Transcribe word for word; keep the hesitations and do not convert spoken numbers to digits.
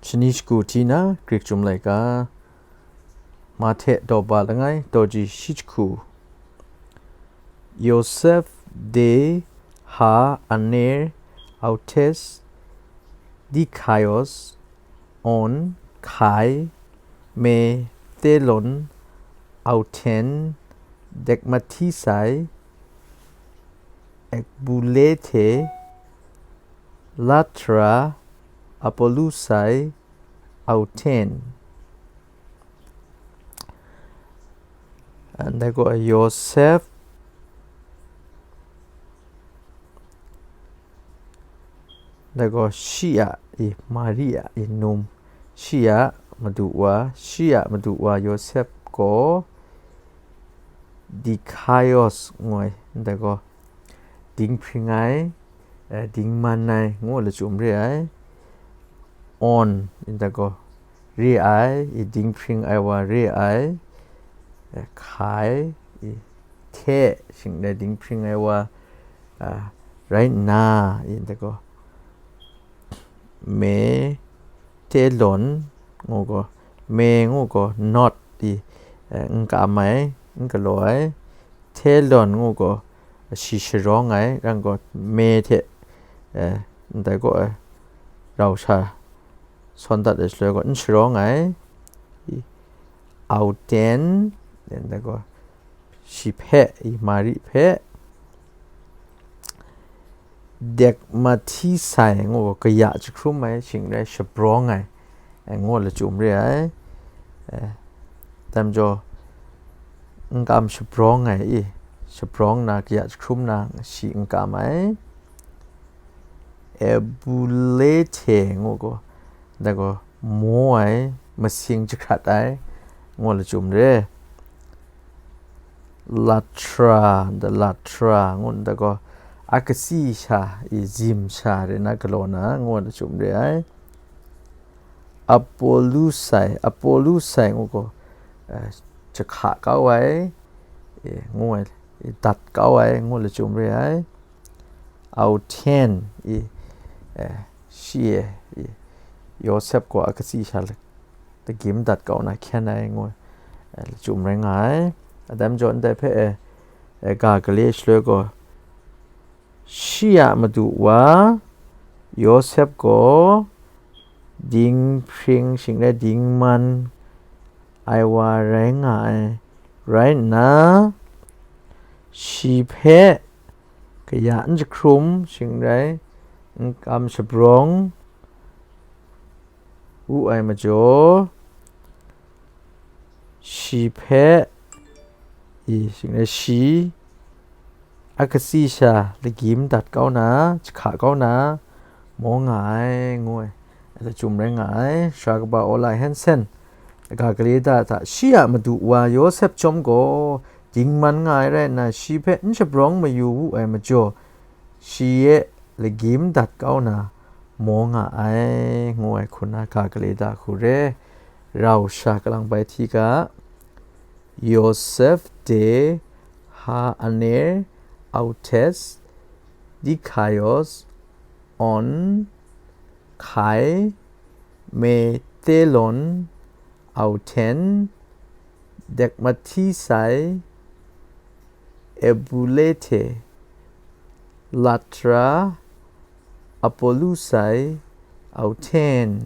Shani shagu hti na Grik Chyum Laika, Mahte daw ba langai daw ji shi jahku. Yosef de ha aner autes dikaios on kai me telon auten dekmatisai ekbulete latra apolusai auten. Ndai gaw Yosef, ndai gaw shi a i Mari a i num, shi a madu wa, shi a madu wa Yosef gaw dikaios ngoi, ndai gaw dinghpring ai, eh, dingman ai ngu lachyum re ai. On, ndai gaw re ai, i dinghpring ai wa re ai, eh, kai, i hte, shing le dinghpring ai wa, ah, rai nna, i ndai gaw me telon ngu gaw, me ngu gaw not i, eh, n kam ai, n galaw ai, telon ngu gaw shi sharawng ai, ran gaw me hte, eh, ndai gaw, eh, rau sha sawn dat ai shaloi gaw n sharawng ai, i, auten, ndai gaw shi hpe, i Mari hpe, dekmatisai ngu gaw kaya jahkrum ai, shing rai shabrawng ai, eh, ngu lachyum re ai. Eh, dai majaw, n kam shabrawng ai i, shabrawng na kaya jahkrum na shi n kam ai. Ebulete ngu gaw, ndai gaw maw ai, masing jahkrat ai, ngu lachyum re. Latra, nda latra ngu ndai gaw, akatsi sha, i zim sha re na galaw na, ngu lachyum re ai. Apolusai, apolusai ngu gaw, eh, jahka kau ai, eh, ngu ai, i dat kau ai, ngu lachyum re ai. Auten, i, eh, shi e, i, Yosep gaw akatsi sha la-, lagim dat kau na hkyen ai ngu, eh, lachyum rai nga ai. Dai majaw ndai hpe, eh, eh, ga gale shaloi gaw, shi a madu wa Yosep gaw dinghpring shing rai dingman ai wa rai nga ai, rai nna, shi hpe kaya n jahkrum shing rai n kam shabrawng wu ai majaw, shi hpe, i, shing rai shi, akatsi sha lagim dat kau na, jahka kau na, maw nga ai, ngu ai, lachyum rai nga ai. Sara kaba Ola Hensen, ga gale da hta, shi a madu wa Yosep chyawm gaw, dingman nga ai rai nna, shi hpe n shabrawng mayu wu ai majaw, shi e lagim dat kau na, maw nga ai, ngu ai hku na ga gale da hku re. Rau sha kalang bai hti ga, Yosef de ha aner autes dikaios on kai me telon auten dekmatisai ebulete latra apolusai auten.